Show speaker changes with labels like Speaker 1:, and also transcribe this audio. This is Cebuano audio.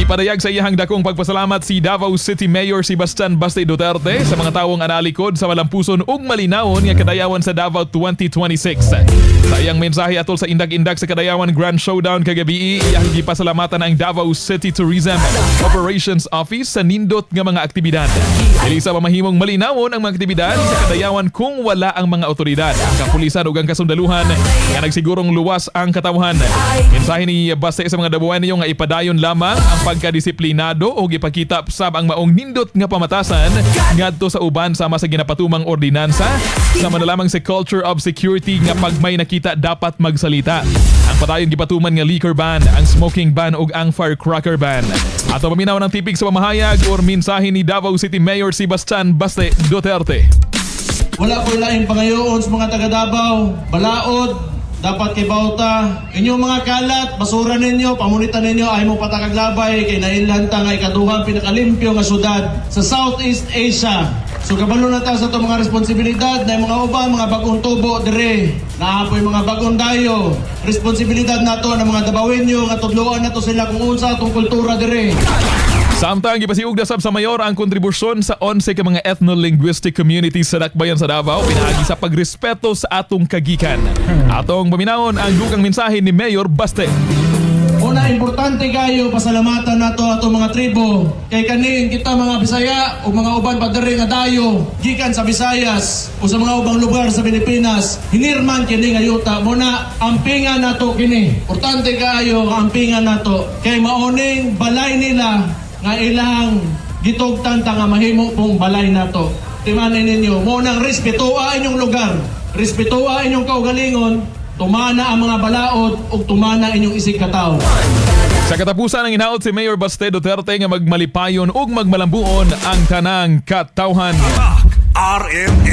Speaker 1: Nipadayag sa iyahang dakong pagpasalamat si Davao City Mayor Sebastian Baste Duterte sa mga tawong analikod sa malampuson ug malinawon nga Kadayawan sa Davao 2026. Sa iyang mensahe atol sa indak-indak sa Kadayawan Grand Showdown kagabi, iyang gipasalamatan ang Davao City Tourism Operations Office sa nindot nga mga aktibidad. Dili sa mamahimong malinawon ang mga aktibidad sa Kadayawan kung wala ang mga otoridad, ang kapulisan ug ang kasundaluhan nga nagsigurong luwas ang katawhan. Mensahe ni Baste sa mga Dabawenyo nga ipadayon lamang ang pagkadisiplinado o ipakita sab ang maong nindot nga pamatasan ngadto sa uban sama sa ginapatumang ordinansa, sama na lamang sa culture of security nga pag may nakita, dapat magsalita. Ang padayon gipatuman nga liquor ban, ang smoking ban ug ang firecracker ban. Ato paminaw ng tipik sa pamahayag or mensahe ni Davao City Mayor Sebastian Baste Duterte.
Speaker 2: Wala ko laing pangayoon sa mga taga Davao. Balaod, dapat kay bauta. Inyong mga kalat, basura ninyo, pamunitan ninyo, ay mo patakaglabay kay nailhan ta nga ikaduhang pinakalimpyo nga syudad sa Southeast Asia. So kabalo na ta sa itong mga responsibilidad na yung mga uban, mga bagong tubo dire. Naapoy mga bagong dayo. Responsibilidad nato ng mga Dabawenyo nga tudloan nato sila kung unsa atong kultura dire.
Speaker 1: Samtang gipasiugda sab sa mayor ang kontribusyon sa 11 ka mga ethno-linguistic communities sa Dakbayan sa Davao pinaagi sa pagrespeto sa atong kagikan. Atong paminawon ang dugang mensahe ni Mayor Baste.
Speaker 2: Una, importante kayo pasalamatan nato ato mga tribo kay kanin kita mga Bisaya o mga uban pa diri nga dayo gikan sa Visayas o sa mga ubang lugar sa Pilipinas, hinirman kini nga yuta mo na ampingan nato kini. Importante kaayo ang ampingan nato kay maoning balay nila nga ilang gitugtan ta nga mahimo pong balay nato. Timanin ninyo mo nang respetuha inyong lugar, respetuha inyong kaugalingon, tumana ang mga balaod ug tumana inyong isig katawo.
Speaker 1: Sa katapusan ang hinaot si Mayor Baste Duterte nga magmalipayon ug magmalambuon ang tanang katawhan.
Speaker 3: RMN.